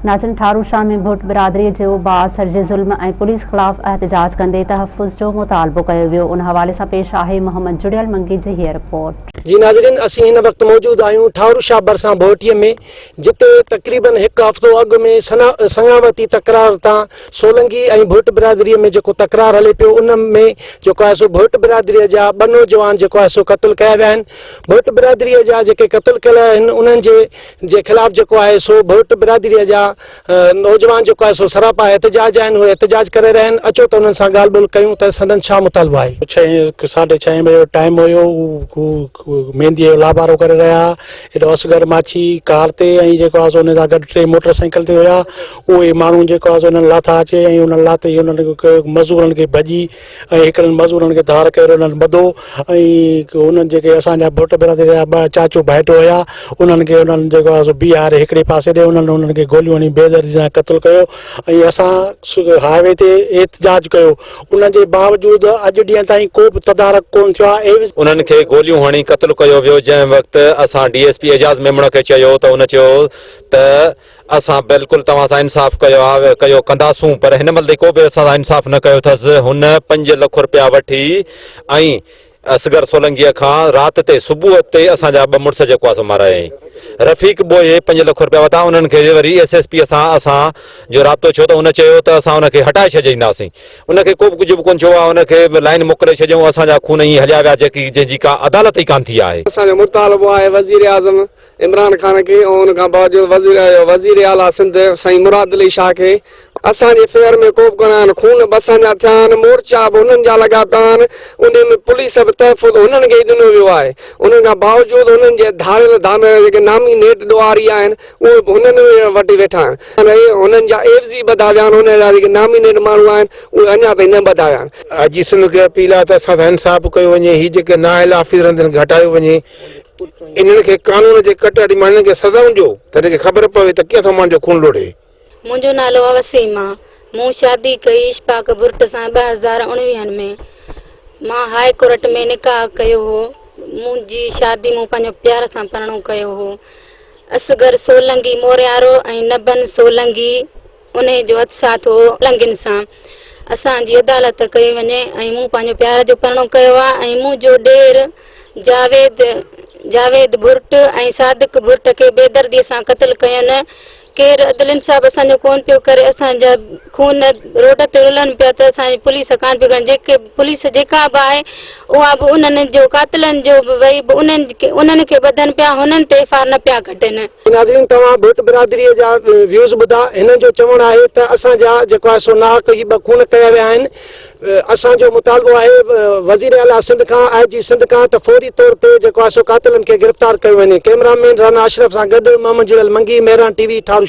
ناظرين ٺاروشاه ۾ ڀٽ برادري جو بااثر جي ظلم ۽ پوليس خلاف احتجاج ڪندي تحفظ جو مطالبو ڪيو ويو ان حوالي سان پيش آهي محمد جڙيل منگي جي هيء رپورٽ. جي ناظرين اسين هن وقت موجود آهيون ٺاروشاه ڀرسان ڀوٽي ۾ جتي تقريبن هڪ هفتو اڳ ۾ سڱاوتي تڪرار تان سولنگي ۽ ڀٽ برادري ۾ جيڪو تڪرار هلي پيو ان ۾ جيڪو آهي سو ڀٽ برادري جا ٻه نوجوان جيڪو آهي سو قتل ڪيا ويا آهن ڀٽ برادري جا جيڪي قتل ڪيل آهن انهن جي جي خلاف جيڪو آهي سو ڀرٽ برادري جا نوجوان جيڪو آهي سو سراپا احتجاج آهن اهي احتجاج ڪري رهيا آهن اچو ته انهن سان ڳالهه ٻولهه ڪيون ته سندن ڇا مطالبو آهي. ڇهين ساڍي ڇهين بجي جو ٽائيم هيو هو مينديء جو لابارو ڪري رهيا ها هيڏو اصغر ماڇي ڪار تي ۽ جيڪو آهي سو ان سان گڏ ٽي موٽر سائيڪل تي هيا اهي ماڻهو جيڪو آهي سو انهن لاٿا اچي ۽ انهن لاٿي انهن مزورن کي ڀڄي ۽ هڪڙن مزورن کي ڌار ڪري انهن ٻڌو ۽ انهن جيڪي اسان جا ڀٽ برادري جا ٻه چاچو ڀائٽو هيا انهن کي انهن جيڪو آهي سو بيهاري هڪڙي پاسي ڏي انهن انهن کي گوليون هڻي بيدردي سان قتل ڪيو ۽ اسان هاء وي تي احتجاج ڪيو ان جي باوجود اڄ ڏينهن تائين ڪو به تدارڪ ڪونه ٿيو آهي. انهن کي گوليون هڻي قتل ڪيو ويو جنهن وقت اسان D S P Ejaz Memon کي چيو ته ان چيو ته اسان بلڪل توهان سان انصاف ڪيو آ ڪيو ڪنداسون پر هن مهل تائين ڪو به اسان سان انصاف نه ڪيو اٿس هن 5 لک روپيا وٺي ۽ اصغر سولنگيء کان رات تي صبح تي اسان جا ٻه مڙس جيڪو آ سو مارايائين رفيق ٻوهي 5 لک روپيا وتا انهن کي وري ايس ايس پي سان اسان جو رابطو ٿيو ته ان چيو ته اسان ان کي هٽائي ڇڏينداسين ان کي ڪو به ڪجهه به ڪونه ٿيو آ ان کي لائين موڪلي ڇڏيائون اسان جا خون ائين هليا ويا جيڪي جنهن جي ڪا عدالت ئي ڪانه ٿي آهي. اسان جو مطالبو آهي وزيراعظم عمران خان کي ۽ ان کان باوجود وزير اعليٰ سنڌ سائين مراد علي شاهه کي اسان جي فيور ۾ ڪو به ڪونه آهن خون به اسان جا ٿيا آهن مورچا به هنن جا لڳا پيا آهن انهي ۾ پوليس به تحفظ هنن کي ئي ڏنو ويو آهي ان کان باوجود هنن جي ڌاڙيل ڌاميڙ جيڪي نامي نيٽ ڏوهاري آهن اهي به هنن وٽ ئي ويٺا آهن ۽ هنن جا عيوضي ٻڌا ويا آهن انهن جا جيڪي نامي نيٽ ماڻهو آهن اهي اڃا تائين نه ٻڌا ويا آهن. آء جي سنڌ کي اپيل آهي ته اسان سان انصاف ڪيو وڃي هي جيڪي نااهل آفيسر آهن تن کي هٽايو وڃي. انهن کي قانون جي ڪٽهڙي مان انهن کي سزائون ڏيو ته هن کي خبر پوي ته ڪيئن ٿو ماڻهن جو خون لوڙهي. منهنجو نالو آ وسيم آ مون شادي ڪئي اشفاق ڀرٽ سان 2019 ۾ مان هاء ڪورٽ ۾ نڪاح ڪيو هو منهنجي شادي مون پنهنجو پيار سان پرڻو ڪيو هو اصغر سولنگي موريارو ۽ نبن سولنگي انهيء جو هٿ ساٿ هو لنگين سان اسان جي عدالت ڪئي وڃي ۽ مون پنهنجو پيار جو پرڻو ڪيو آهي ۽ منهنجو ڏير جاويد جاويد ڀرٽ ۽ صادق ڀرٽ کي بيدردي سان قتل ڪين ڪير عدل انصاف اسان جو ڪون پيو ڪري اسان جا خون روڊ تي رلن پيا ته اسان جي پوليس ڪان پيو ڪري جيڪي پوليس جيڪا به آهي اها به انهن جو قاتلن جو به وئي به انهن کي ٻڌن پيا هنن تي ايف آر نه پيا ڪٽن. ناظرين توهان ڀٽ برادري جا ويوز ٻڌا هنن جو چوڻ آهي ته اسان جا جيڪو آهي سو ناحق هي ٻه خون ڪيا ويا آهن اسان جو مطالبو آهي وزير اعليٰ سنڌ کان آء جي سنڌ کان ته فوري طور تي جيڪو آهي سو قاتلن کي گرفتار ڪيو وڃي ڪئميرا مين رانا اشرف سان گڏ محمد جڙيل منگي مهراڻ ٽي وي ٺاروشاه.